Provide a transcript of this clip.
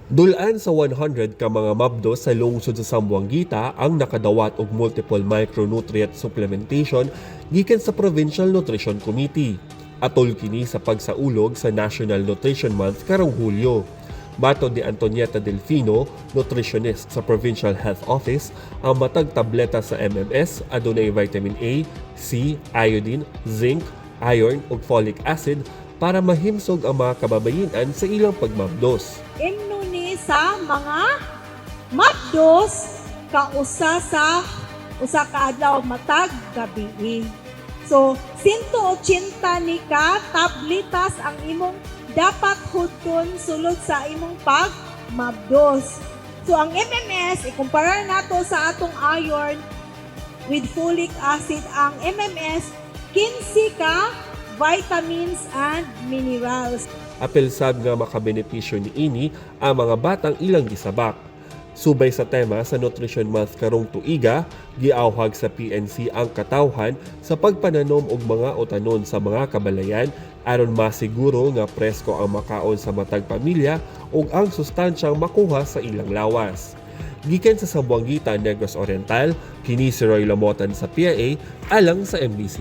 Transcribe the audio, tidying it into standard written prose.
Dul-an sa 100 ka mga mabdos sa lungsod sa Zamboanguita ang nakadawat og multiple micronutrient supplementation gikan sa Provincial Nutrition Committee. Atol kini sa pagsaulog sa National Nutrition Month karong Hulyo. Matod ni Antonieta Delfino, nutritionist sa Provincial Health Office, ang matag tableta sa MMS adunay vitamin A, C, iodine, zinc, iron ug folic acid para mahimsog ang mga kababayen-an sa ilang pagmabdos. Imno ni sa mga mabdos kausa sa usa ka adlaw matag gabii. So, 180 ni ka tabletas ang imong dapat hudton sulod sa imong pagmabdos. So, ang MMS, ikumpara nato sa atong iron with folic acid, ang MMS, 15 ka vitamins and minerals. Apil sab nga makabenepisyo niini ang mga batang ilang gisabak. Subay sa tema sa Nutrition Month karong tuiga, giawhag sa PNC ang katawhan sa pagpananom og mga utanon sa mga kabalayan aron masiguro nga presko ang makaon sa matag pamilya ug ang sustansyang makuha sa ilang lawas. Gikan sa Zamboanguita, Negros Oriental, kini si Roy Lamotan sa PIA alang sa MBC.